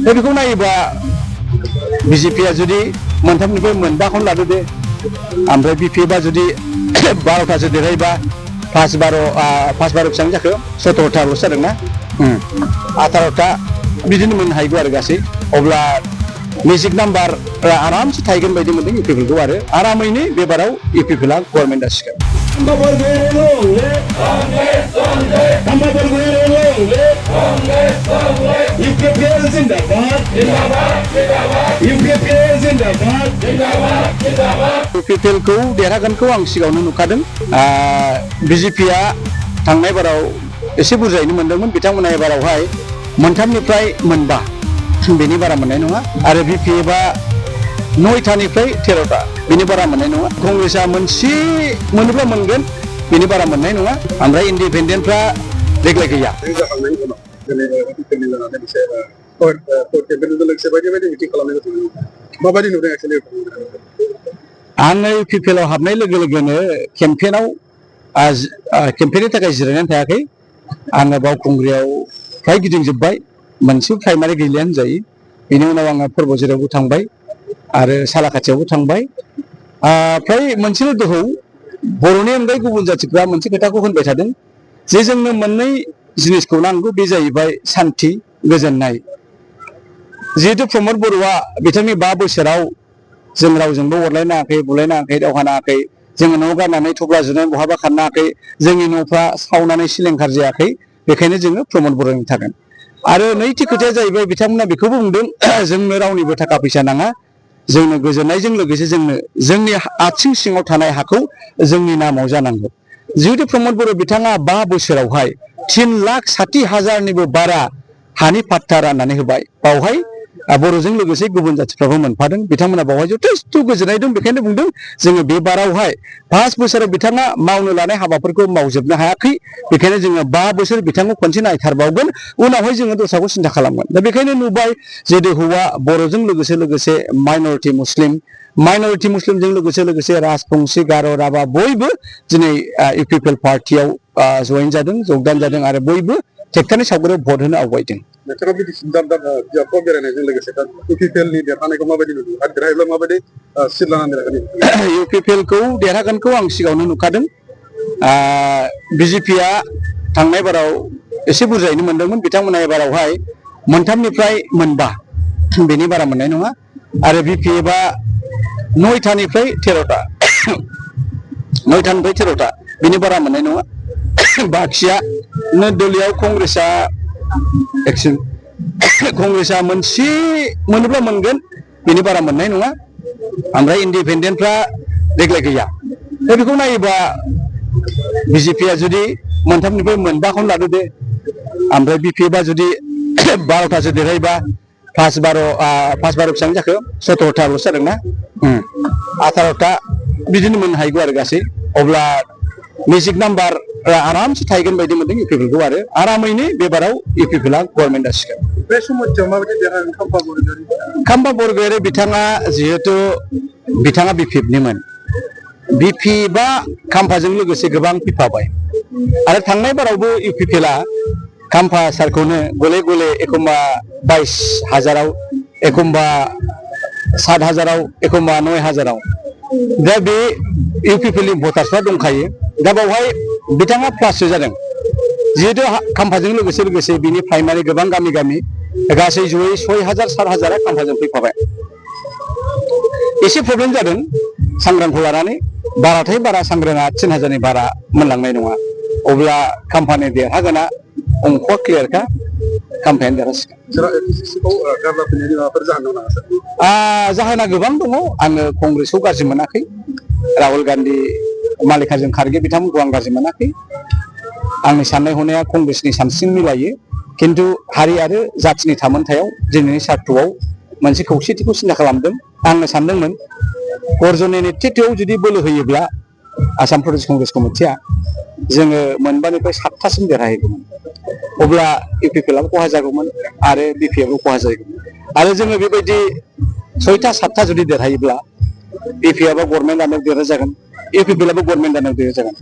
दा बेखौ नायोबा बिजेपिया जुदि मोनथामनिफ्राय मोनबाखौनो लादो दे ओमफ्राय बिपिएफआ जुदि 12थासो देरहायोबा 5-12 बेसेबां जाखो 17थाल'सो जादोंना 18था बिदिनो मोननो हागौ आरो गासै अब्ला मेजिक नाम्बार आरामसे थाहैगोन बायदि मोनदों इउपिपिएलखौ आरो आरामैनो बेबाराव इउपिपिएलआ गभर्नमेन्ट जासिगोन। इउपिपिएलखौ देरहागोनखौ आं सिगाङावनो नुखादों। बिजेपिया थांनाय बाराव एसे बुरजायैनो मोनदोंमोन बिथांमोना एबारावहाय मोनथामनिफ्राय मोनबा बेनि बारा मोननाय नङा आरो बिपिएफआ 9थानिफ्राय 13था बेनि बारा मोननाय नङा। कंग्रेसआ मोनसे मोनोब्ला मोनगोन बेनि बारा मोननाय नङा ओमफ्राय इन्डिपेन्डेन्टफ्रा देग्लाय गैया। आङो इउपिपिएलआव हाबनाय लोगो लोगोनो केम्पेननि थाखाय जिरायनानै थायाखै। आङो बावखुंग्रियाव फ्राय गिदिंजोब्बाय मोनसे प्राइमारि गैलियानो जायो। बेनि उनाव आङो पर्बजिरावबो थांबाय आरो सालाकाथियावबो थांबाय। फ्राय मोनसेल' दोहौ बर'नि अनगायै गुबुन जाथिफ्रा मोनसे खोथाखौ होनबाय थादों जे जोंनो मोननै जिनिसखौ नांगौ बे जाहैबाय सान्थि गोजोननाय। जिहेतु प्रमद बर'आ बिथांनि 5 बोसोराव जों रावजोंबो अरलायनाङाखै बुलायनाङाखै दावहा नाङाखै जोङो न' गारनानै थफ्ला जुनानै बहाबा खारनाङाखै जोंनि न'फ्रा सावनानै सिलिंखार जायाखै बेखायनो जोङो प्रमद बर'नि थागोन। आरो नैथि खोथाया जाहैबाय बिथांमोना बेखौबो बुंदों जोंनो रावनिबो थाखा फैसा नाङा जोंनो गोजोननायजों लोगोसे जोंनो जोंनि आथिं सिङाव थानाय हाखौ जोंनि नामाव जानांगौ। जिहेतु प्रमद बर' बिथाङा 5 बोसोरावहाय 3,60,000निबो बारा हानि पाट्टा राननानै होबाय। बावहाय बर'जों लोगोसे गुबुन जाथिफ्राबो मोनफादों। बिथांमोना बावहाय जथेस्थ' गोजोननाय दं बेखायनो बुंदों जोङो बे बारावहाय 5 बोसोराव बिथाङा मावनो लानाय हाबाफोरखौ मावजोबनो हायाखै बेखायनो जोङो 5 बोसोर बिथांखौ खनसे नायथारबावगोन उनावहाय जोङो दस्राखौ सिन्था खालामगोन। दा बेखायनो नुबाय जे दोहौआ बर'जों लोगोसे माइनरिटि मुस्लिमजों लोगोसे राजबंसि गार' राभा बयबो दिनै इउपिपिएल पार्टियाव जयेन जादों जगदान जादों आरो बयबो ट्रेक्टरनि सावगारियाव भट होनो आवगायदों। नोंथाङा बिदिसिम दाब बिजाबफ्राव बेरायनायजों लोगोसे दा इउपिपिएलनि देरहानायखौ माबायदि नुदों आरो देरहायोब्ला माबायदि सिट लानानै देरहागोन? इउपिपिएलखौ देरहागोनखौ आं सिगाङावनो नुखादों। बिजेपिया थांनाय बाराव एसे बुरजायैनो मोनदोंमोन बिथांमोना एबारावहाय मोनथामनिफ्राय मोनबा बेनि बारा मोननाय नङा आरो बिपिएफआ 9थानिफ्राय 13था बेनि बारा मोननाय नङा। बाखिया दलियाव कंग्रेसआ मोनसे मोनोब्ला मोनगोन बेनि बारा मोननाय नङा ओमफ्राय इन्डिपेन्डेन्टफ्रा देग्लाय गैया। दा बेखौ नायोबा बिजेपिया जुदि मोनथामनिफ्राय मोनबाखौनो लादो दे ओमफ्राय बिपिएफआ जुदि 12थासो देरहायोबा 5-12 बेसेबां जाखो 17थाल'सो जादोंना 18था बिदिनो मोननो हागौ आरो गासै अब्ला मेजिक नाम्बार आरामसे थाहैगोन बायदि मोनदों इउपिपिएलखौ आरो आरामैनो बेबाराव इउपिपिएलआ गभर्नमेन्ट जासिगोन। बे समाव माबायदि देरहागोन खाम्फा बरगयारि बिथाङा जिहेतु बिथाङा बिपिएफनिमोन बिपिएफआ खाम्फाजों लोगोसे गोबां फैफाबाय आरो थांनाय बारावबो इउपिपिएलआ खाम्फा सारखौनो गले गले एखमबा 22,000आव एखमबा 7,000आव एखमबा 9,000आव दा बे इउपिपिएलनि भटार्सफ्रा दंखायो दा बावहाय बिथाङा प्लाससो जादों जिहेतु खाम्फाजों लोगोसे बिनि प्राइमारि गोबां गामि गासै जयै 6,000-7,000आ खाम्फाजों फैफाबाय। एसे प्रब्लेम जादों सांग्रांखौ लानानै बाराथाय बारा सांग्राङा 3,000नि बारा मोनलांनाय नङा अब्ला खाम्फानि देरहागोना अंक'आ क्लियारखा खाम्फायानो देरहासिगोन। जाहोना गोबां दङ आङो कंग्रेसखौ गाज्रि मोनाखै राहुल गान्धी मालिकार्जुन खारगे बिथांमोनखौ आं गाज्रि मोनाखै आंनि साननाय हनाया कंग्रेसनि सानस्रिजों मिलायो किन्तु हारि आरो जाथिनि थामोनथायाव दिनैनि सार्थ'आव मोनसे खौसेथिखौ सिन्था खालामदों। आङो सानदोंमोन अर्जुननि नेतृत्वआव जुदि बोलो होयोब्ला आसाम प्रदेश कंग्रेस कमिटिया जोङो मोनबानिफ्राय 7थासिम देरहाहैगौमोन अब्ला इउपिपिएलआबो खहा जागौमोन आरो बिपिएफआबो खहा जागौमोन आरो जोङो बेबायदि 6था 7था जुदि देरहायोब्ला बिपिएफआ गभर्नमेन्ट जानायाव देरहाजागोन इउपिपिएलआबो गभर्नमेन्ट जानायाव देरहाजागोन।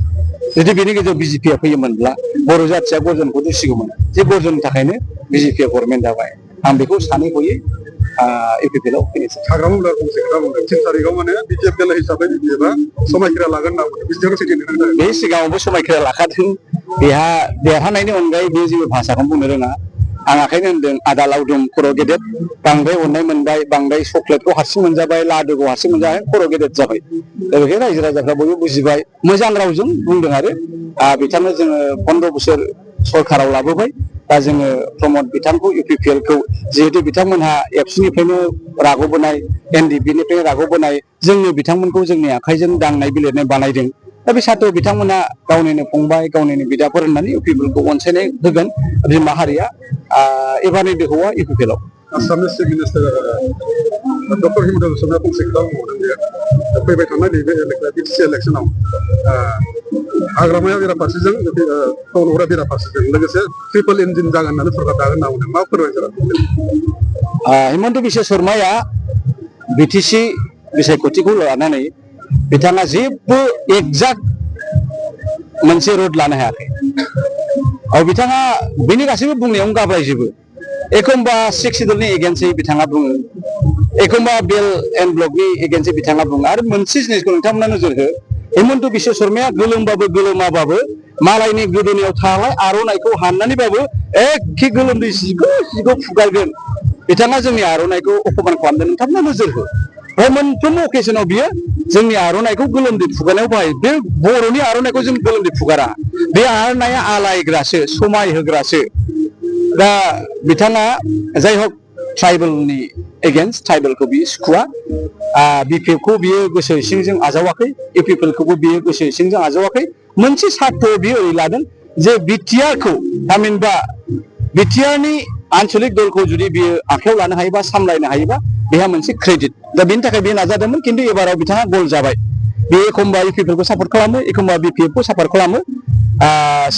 जुदि बेनि गेजेराव बिजेपिया फैयोमोनब्ला बर' जाथिया गर्जनखौ दुसिगौमोन जे गर्जननि थाखायनो बिजेपिया गभर्नमेन्ट जाबाय आं बेखौ सानै हयै इउपिपिएलआव फैनोसै। हाग्रामा बुंदों फंसे खोथा बुंदों 3 तारिखआव माने बिटिएफएल हिसाबै बिटिएफआ समायखिरा लागोन होनना बुंदों बिदियाव सैथो नोंथां। बे सिगाङावबो समायखिरा लाखादों बेहा देरहानायनि अनगायै बे जेबो भाषाखौनो बुंनो रोङा आं आखायनो होनदों आदा लावदुम खर' गेदेर बांद्राय अननाय मोनबाय बांद्राय चक्लेटखौ हारसिं मोनजाबाय लादुखौ हारसिं मोनजाबाय खर' गेदेर जाबाय दा बेखायनो रायजो राजाफ्रा बयबो बुजिबाय मोजां रावजों बुंदों आरो बिथांनो जोङो 15 बोसोर सरकाराव लाबोबाय दा जोङो प्रमद बिथांखौ इउपिपिएलखौ जिहेतु बिथांमोनहा एबसुनिफ्रायनो राग'बोनाय एनडिपिनिफ्राय राग'बोनाय जोंनो बिथांमोनखौ जोंनि आखाइजों दांनाय बिलिरनाय बानायदों दा बे साथाव बिथांमोना गावनिनो फंबाय गावनिनो बिदाफोर होननानै इउपिपिएलखौ अनसायनाय होगोन बिमा हारिया एबारनि दोहौआ इउपिपिएलआव। आसामनि चिफ मिनिस्टार डक्टर हिमन्त बिश्वशर्माया फंसे खोथा बुंबावदों जे फैबाय थानाय नैबे बिटिसि इलेक्सनाव हाग्रामाया बेराफारसेजों टाउनहरा बेराफारसेजों लोगोसे ट्रिपल इन्जिन जागोन होननानै सरकार दागोन होनना बुंदों मा फोरमायगोन? हिमन्त बिश्व शर्माया बिटिसि बिसायख'थिखौ लानानै बिथाङा जेबो एक्जाक्ट मोनसे रुट लानो हायाखै बिथाङा बेनि गासैबो बुंनायावनो गाब्रायजोबो एखमबा 6 सिडुलनि एगेन्स्टै बिथाङा बुङो एखमबा बेल एन्ड ब्लकनि एगेन्स्टै बिथाङा बुङो आरो मोनसे जिनिसखौ नोंथांमोना नोजोर हो हिमन्त बिश्व शर्माया गोलोमबाबो गोलोमाबाबो मालायनि गोदोनायाव थानाय आर'नाइखौ हाननानैबाबो एखे गोलोमदै जिगौ फुगारगोन बिथाङा जोंनि आर'नाइखौ अपमान खालामदों नोंथांमोना नोजोर हो मोनफ्रोमबो अकेजनाव बियो जोंनि आर'नाइखौ गोलोमदै फुगारनायाव बाहायो बे बर'नि आर'नाइखौ जों गोलोमदै फुगारा बे आर'नाइया आलायग्रासो समाय होग्रासो दा बिथाङा जाय हक ट्राइबेलनि एगेन्स्ट ट्राइबेलखौ बियो सुखुवा बिपिएफखौ बियो गोसो सिंजों आजावाखै इउपिपिएलखौबो बियो गोसो सिंजों आजावाखै मोनसे सार्थ बियो ओरै लादों जे बिटिआरखौ थामहिनबा बिटिआरनि आन्चलिक दलखौ जुदि बियो आखायाव लानो हायोबा सामलायनो हायोबा बेहा मोनसे क्रेडिट दा बेनि थाखाय बियो नाजादोंमोन खिन्थु एबाराव बिथाङा गल जाबाय बे एखमबा इउपिपिएलखौ सापर्ट खालामो एखमबा बिपिएफखौ सापर्ट खालामो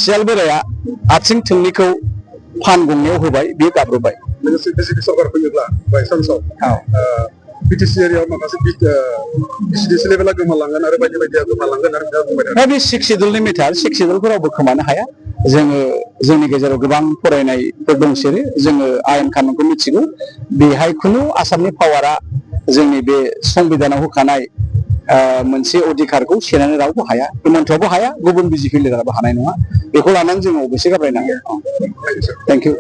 सियाल बोराया आथिं थोंनैखौ फान गंनायाव होबाय बियो गाब्रबाय। लोगोसे बिजेपि सरकार फैयोब्ला बायसान्सआव बिटिसि एरियायाव माखासे बिसिडिसि लेभेला गोमालांगोन आरो बायदि बायदिया गोमालांगोन आरो बिथाङा बुंबाय दा बे 6 सिडुलनि मेटार 6 सिडुलखौ रावबो खोमानो हाया जोङो जोंनि गेजेराव गोबां फरायनायफोर दंसोरो जोङो आयेन कानुनखौ मिथिगौ बेहाय खुनु आसामनि पावारा जोंनि बे संबिधानाव होखानाय मोनसे अधिकारखौ सेनानै रावबो हाया हिमन्तआबो हाया गुबुन बिजेपि लिडाराबो हानाय नङा बेखौ लानानै जोङो अबयसे गाब्रायनांगोन। Thank you.